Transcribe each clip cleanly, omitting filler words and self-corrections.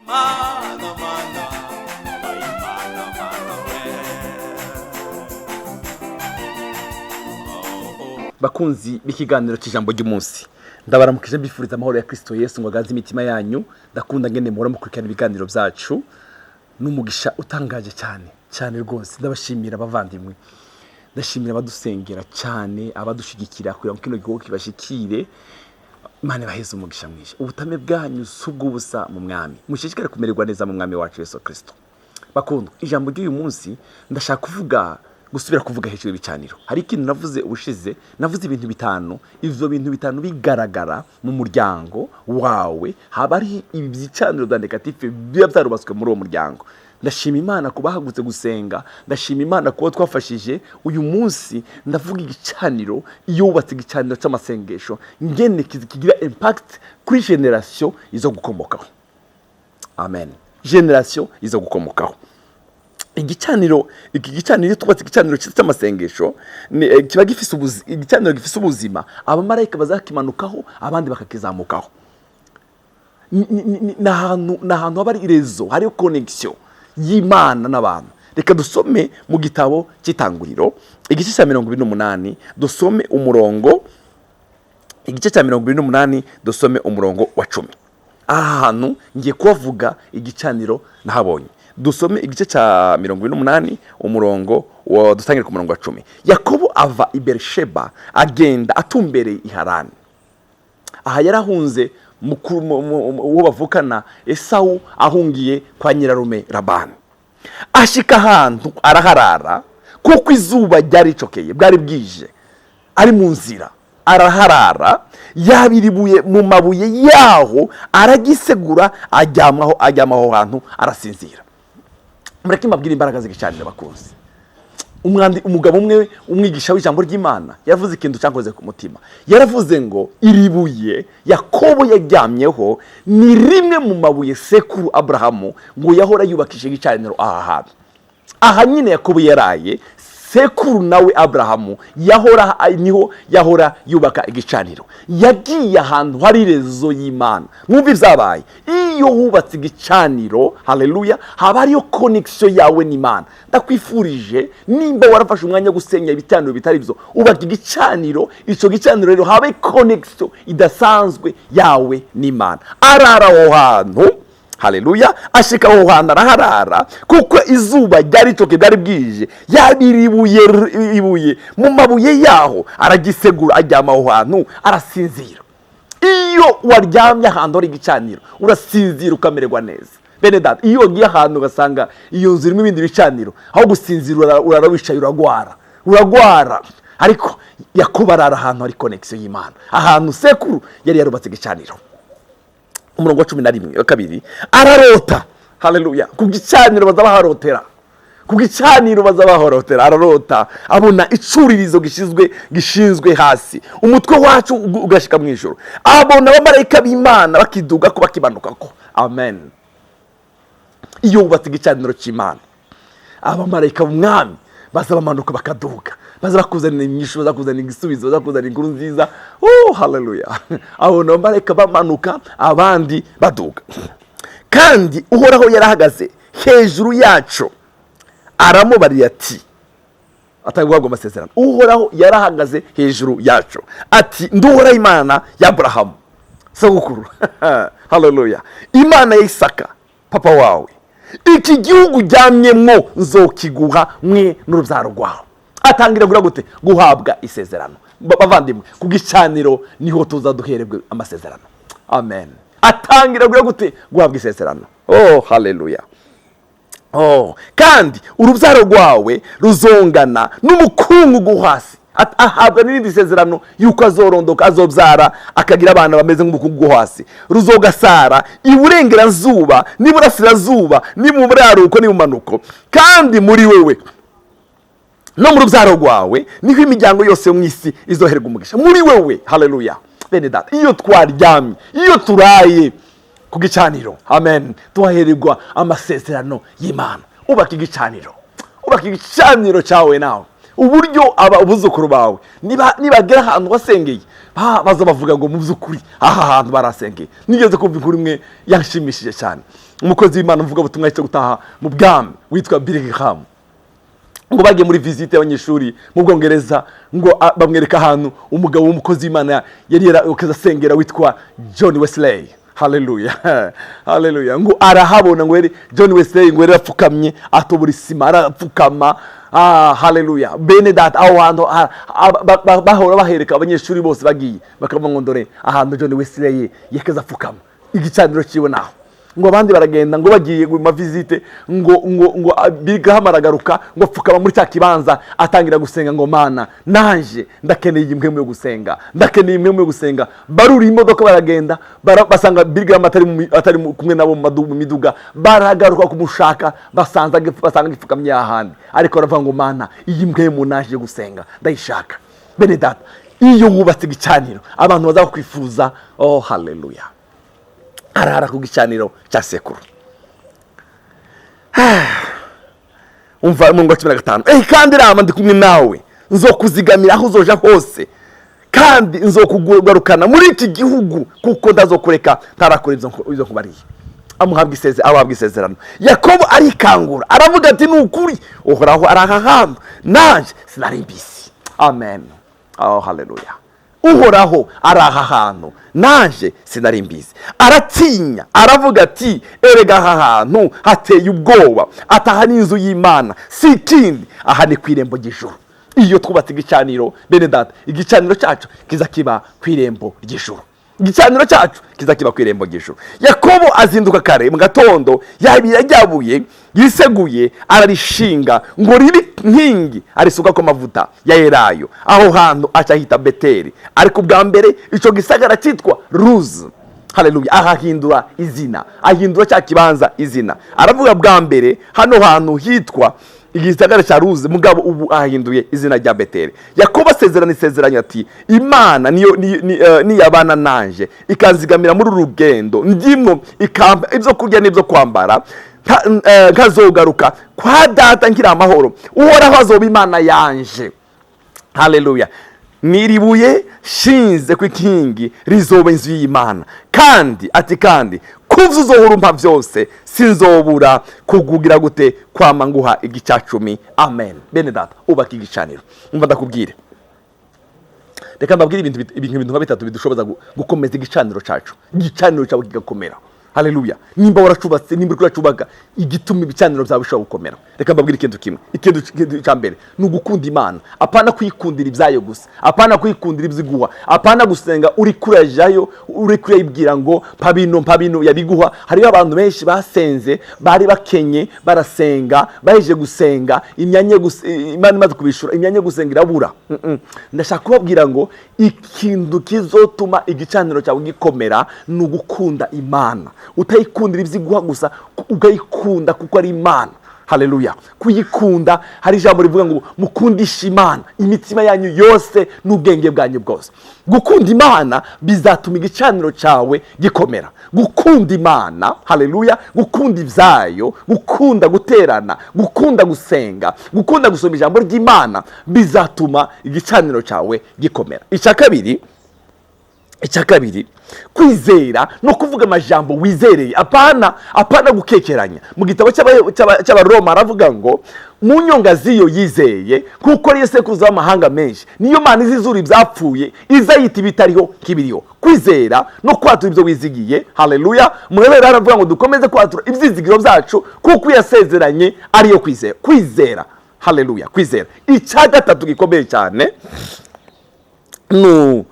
Mana, mana, mana, mana, we. Bakunzi b'ikiganiro cy'ijambo ry'umunsi, ndabaramukije, mbifuriza amahoro ya Kristo Yesu ngo aganze imitima yanyu. Ndakunda ngene muhora mukurikirana ibiganiro byacu, n'umugisha utangaje cyane cyane rwose. Ndabashimira abavandimwe, ndashimira abadusengera cyane, abadushigikira kugira ngo kino gikorwa kibashikire. Imana ibaheze umugisha mwinshi. Ubutame bwanyu si ubw'ubusa mu Mwami. Mushishikare kumererwa neza mu Mwami wacu Yesu Kristo. Bakundwa, ijambo ry'uyu munsi ndashaka kuvuga, gusubira kuvuga hejuru y'ibicaniro. Hari ikintu navuze ubushize, navuze ibintu bitanu. Ivyo bintu bitanu bigaragara mu muryango wawe, haba ari ibicaniro bya négatif biba byarubatswe muri uwo muryango. Ndashima Imana kuba bahagutse gusenga, ndashima Imana kuba twafashije. Uyu munsi ndavuga igicaniro. Iyo wubatse igicaniro cy'amasengesho, ngene kigira impact kuri génération izo gukomokaho. Amen. Génération izo gukomokaho. Igicaniro, iki gicaniro, iyo twubatse igicaniro cyiza cy'amasengesho, kiba gifise igicaniro gifise ubuzima. Abamarayika bazakimanukaho, abandi bakakizamukaho. Ni ahantu haba ari réseau, hariyo connexion y'Imana n'abantu. Reka dusome mu gitabo cy'Itanguriro, igice cya 28, dusome umurongo, igice cya 28, dusome umurongo wa 10. Aha hantu ngiye kuhavuga igicaniro nahabonye. Dusome igice cya 28, umurongo wa, dutangire ku murongo wa 10. Yakobo ava i Berisheba, agenda atumbereye i Harani. Aha yarahunze mukuru uwo bavukana Esawu, ahungiye kwa nyirarume Labani. Ashika ahantu araharara, kuko izuba ryari ricokeye, bwari bwije, ari mu nzira. Araharara, yabira ibuye mu mabuye yaho, aragisegura, aryamaho, aryama aho hantu arasinzira. Mureke mbabwire imbaraga z'igicaniro, bakunzi. Umugabo umwe, umwigisha w'ijambo ry'Imana, yavuze ikintu cyankoze ku mutima. Yaravuze ngo iri buye Yakobo yaryamyeho ni rimwe mu mabuye sekuru Aburahamu ngo yahora yubakishije igicaniro aha hantu. Aha nyine Yakobo yaraye, sekuru nawe Aburahamu yahora, niho yahora yubaka igicaniro. Yagiye ahantu hari réseau y'Imana. Mwumva ibyabaye iyo wubatse igicaniro. Haleluya! Haba hariyo connexion yawe n'Imana. Ndakwifurije, nimba warafashe umwanya wo gusenya ibicaniro bitari byo, ubaka igicaniro. Icyo gicaniro rero habe connexion idasanzwe yawe n'Imana. Arara aho hantu. Haleluya! Ashika aho hantu araharara, kuko izuba ryari ricoke, bwari bwije. Yabira ibuye, ibuye mu mabuye yaho, aragisegura, aryama aho hantu arasinzira. Iyo waryamye ahantu hari igicaniro, urasinzira ukamererwa neza. Bene data, iyo wagiye ahantu ugasanga iyo nzu irimo ibindi bicaniro, aho gusinzira urara wicaye, uragwara, uragwara. Ariko Yakobo arara ahantu hari connexion y'Imana, ahantu sekuru yari yarubatse igicaniro. Umurongo wa 11 wa kabiri, ararota. Haleluya! Ku gicaniro baza baharotera, ku gicaniro baza bahorotera. Ararota, abona icuririzo gishinzwe hasi, umutwe wacu ugashika mu ijoro. Abona abamarayika b'Imana bakiduga ko, bakimanuka ko. Amen. Iyo wubatse igicaniro cy'Imana, abamarayika b'Umwami baza bamanuka, bakaduga, baza bakuzanira inyishu, baza kuzanira igisubizo, baza kuzanira inkuru nziza. Oh, haleluya! Abona abamarayika bamanuka, abandi baduga. Kandi Uhoraho yarahagaze hejuru yacu, aramubarira ati, atari guhabwa amasezerano, Uhoraho yarahagaze hejuru yacu ati: "Nduhoraho Imana ya Aburahamu sogokuru, haleluya, Imana ya Isaka papa wawe. Iki gihugu uryamyemwo nzokiguha mwe n'urubyaro rwawe." Atangira gura gute? Guhabwa isezerano. Bavandimwe, ku gicaniro niho tuza duherebwe amasezerano. Amen. Atangira gura gute? Guhabwa isezerano. Oh, haleluya! Oh, kandi urubyaro rwawe ruzongana n'umukungugu hasi. Ahabwa n'irindi sezerano yuko azorondoka, azobyara, akagira abana bameze nk'umukungugu wo hasi. Ruzogasara iburengerazuba n'iburasirazuba, ni mu buraruko n'ibumanuko. Kandi muri wewe no mu rubyaro rwawe niho imiryango yose yo mu isi izoherwa umugisha. Muri wewe. Haleluya! Bene data, iyo twaryamye, iyo turaye ku gicaniro, amen, tuhahererwa amasezerano y'Imana. Ubaka igicaniro, ubaka igicaniro cyawe nawe. Uburyo aba ubuzukuru bawe nibagera ahantu wasengeye, baza bavuga ngo mu by'ukuri aha hantu barasengeye. Nigeze kumva inkuru imwe yanshimishije cyane. Umukozi w'Imana uvuga ubutumwa cyo gutaha mu bwami witwa Billy Graham, ngo bagiye muri visite y'abanyeshuri mu Bwongereza, ngo bamwereka ahantu umugabo w'umukozi w'Imana yari yarakoze asengera witwa John Wesley. Haleluya, haleluya. Ngo arahabona, ngo yari John Wesley, ngo yari arapfukamye, atobora isima arapfukama. Haleluya. Bene data, aho hantu bahora bahereka abanyeshuri bose bagiye, bakavuga ngo ndore ahantu John Wesley yakeze apfukama, igicaniro ciwe naho. Ngo abandi baragenda, ngo bagiye mu mavisite, ngo Billy Graham aragaruka, ngo apfukama muri cya kibanza, atangira gusenga ngo Mana, nanje ndakeneye impwemu yo gusenga, ndakeneye impwemu yo gusenga. Baruri imodoka baragenda, basanga Billy Graham atari kumwe nabo mu miduga. Baragaruka kumushaka, basanga agipfukamye ahandi, ariko aravuga ngo Mana, iyi mpwemu naje gusenga ndayishaka. Bene data, iyo wubatse igicaniro, abantu bazakwifuza. Oh, haleluya. Arara ku gicaniro cya sekuru. Umva umurongo wa 15: Kandi rama ndi kumwe nawe, nzokuzigamira aho uzoja hose, kandi nzokugarukana muri iki gihugu, kuko ndazokureka ntarakora ibyo nkubariye. Amuhabwa isezerano. Yakobo arikangura, aravuga ati ni ukuri Uhoraho ari aha hantu, nanje sinari mbizi. Amen. Oh, haleluya. Uhoraho ari aha hantu, nanje sinari mbizi. Aratinya, aravuga ati erega aha hantu hateye ubwoba, ataha n'inzu y'Imana si ikindi, aha ni ku irembo ry'ijuru. Iyo twubatse igicaniro, bene data, igicaniro cyacu kiza kiba ku irembo ry'ijuru. Igicaniro cyacu kiza kiba ku irembo ry'ijuru. Yakobo azinduka kare mu gatondo, yabira ryabuye yiseguye, ararishinga ngo ribe nkingi, arisuka ko amavuta ya elayo. Aho hantu aca ahita Beteli, ariko ubwa mbere ico gisagara cyitwa Luzi. Haleluya. Ahahindura izina, ahindura cya kibanza izina. Aravuga bwa mbere hano hantu hitwa igisagara cya Luzi, mugabo ubu ahinduye izina rya Beteli. Yakobo asezerana isezerano ati Imana niyo niyabana nanje, ikanzigamira muri uru rugendo ndimwo, ikampa ibyo kurya n'ibyo kwambara, nkazogaruka kwa data nkiri amahoro, Uhoraho azoba Imana yanje. Haleluya. Niribuye shinze ku ikingi rizoba inzu y'Imana. Kandi ati kandi kuvyo uzohora umpa vyose, sinzobura kugugira gute kwama nguha igicacumi. Amen. Bene data, ubaka igicaniro. Umva ndakubwire, reka mbabwire ibintu nka bitatu bidushoboza gukomeza igicaniro cacu, igicaniro cyawe kigakomera. Haleluya. Nimba waracubatse, nimba uriko uracubaka, igituma ibicaniro byawe bishobora gukomera, reka mbabwire ikintu kimwe. Ikintu cya mbere ni ugukunda Imana, apana kwikundira ibyayo gusa, apana kwikundira ibyiguha, apana gusenga uri kurajayo uri kurayibwira ngo mpabino mpabino yabiguha. Hariho abantu benshi basenze bari bakenye, barasenga, baheje gusenga imyanya Imana imaze kubishura, imyanya yo gusenga irabura. Ndashaka kubabwira ngo ikintu kizotuma igicaniro cyawe gikomera ni ugukunda Imana. Utayikundira ibyiguha gusa, ukayikunda kuko ari Imana. Haleluya. Kuyikunda, hari ijambo rivuga ngo mukundishe Imana imitima yanyu yose n'ubwenge bwanyu bwose. Gukunda Imana bizatuma igicaniro cyawe gikomera. Gukunda Imana, haleluya, gukunda ibyayo, gukunda guterana, gukunda gusenga, gukunda gusoma ijambo ry'Imana bizatuma igicaniro cyawe gikomera. Icya kabiri, kwizera no kuvuga amajambo wizereye, apana gukekeranya. Mu gitabo cy'Abaroma aravuga ngo mu nyonga z'iyo yizeye, kuko ariyo sekuruza w'amahanga menshi, niyo Mana izizura ibyapfuye, izayita ibitariho kibiriho. Kwizera no kwatura ibyo wizigiye. Haleluya. Murebera aravuga ngo dukomeze kwatura ibyizigiro byacu kuko yasezeranye ariyo kwizera. Kwizera, haleluya, kwizera. Icya gatatu gikomeye cyane ni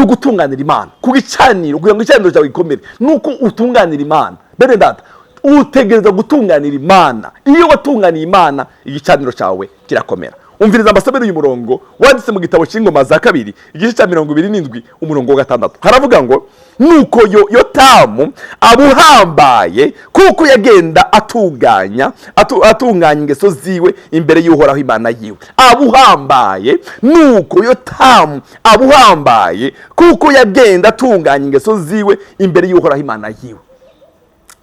ugutunganira Imana. Ku gicaniro, kugira ngo igicaniro cyawe gikomere, nuko utunganira Imana. Bene data, utegereza gutunganira Imana. Iyo watunganiye Imana, igicaniro cyawe kirakomera. Umviriza mbasomere uyu murongo wanditse mu gitabo cy'Ingoma za kabiri, igice cya 27, umurongo wa 6. Haravuga ngo nuko Yotamu abuhambaye, kuko yagenda atunganya ingeso ziwe imbere y'Uhoraho Imana yiwe. Abuhambaye, nuko Yotamu abuhambaye, kuko yagenda atunganya ingeso ziwe imbere y'Uhoraho Imana yiwe.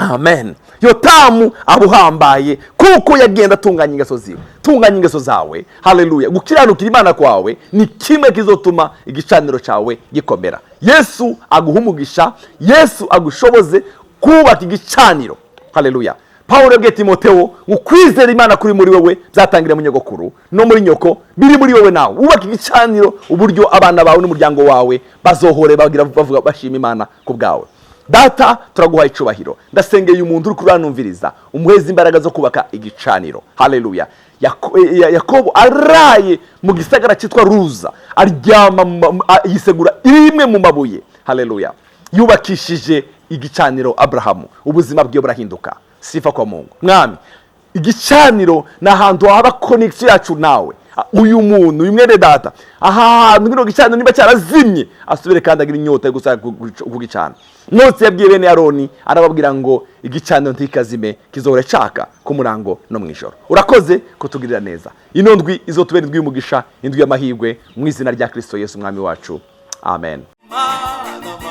Amen. Yotamu abuhambaye kuko yagenda atunganya ingeso ziwe. Tunganya ingeso zawe. Haleluya. Gukiranukira Imana kwawe ni kimwe kizotuma igicaniro cyawe gikomera. Yesu aguha umugisha, Yesu agushoboze kubaka igicaniro. Haleluya. Pawulo yabwiye Timotewo ngo kwizera Imana kuri muri wewe byatangiriye mu nyogokuru no muri nyoko, biri muri wowe nawe. Wubaka igicaniro uburyo abana bawe n'umuryango wawe bazohore bagira bavuga bashima Imana ku bwawe. Data, turaguha icubahiro. Ndasengeye umuntu uri kuranumviriza, umuheze imbaraga zo kubaka igicaniro. Haleluya. Yakobo araye mu gisagara cyitwa Ruza, aryama yisegura rimwe mu mabuye. Haleluya. Yubakishije igicaniro Abrahamu, ubuzima bwiwe burahinduka. Sifa kwa Mungu. Mwami, igicaniro ni ahantu haba connection yacu nawe. Uyu muntu, uyu mwene data, aha hantu kino gicaniro niba cyarazimye, asubire kandi agira inyota yo gusa kugicana. Mose yabwiye bene Aroni, arababwira ngo igicaniro ntikazime, kizohora caka ku murango no mu ijoro. Urakoze kutugirira neza. Ino ndwi izotubera indwi y'umugisha, indwi y'amahirwe, mu izina rya Kristo Yesu umwami wacu. Amen. Mana.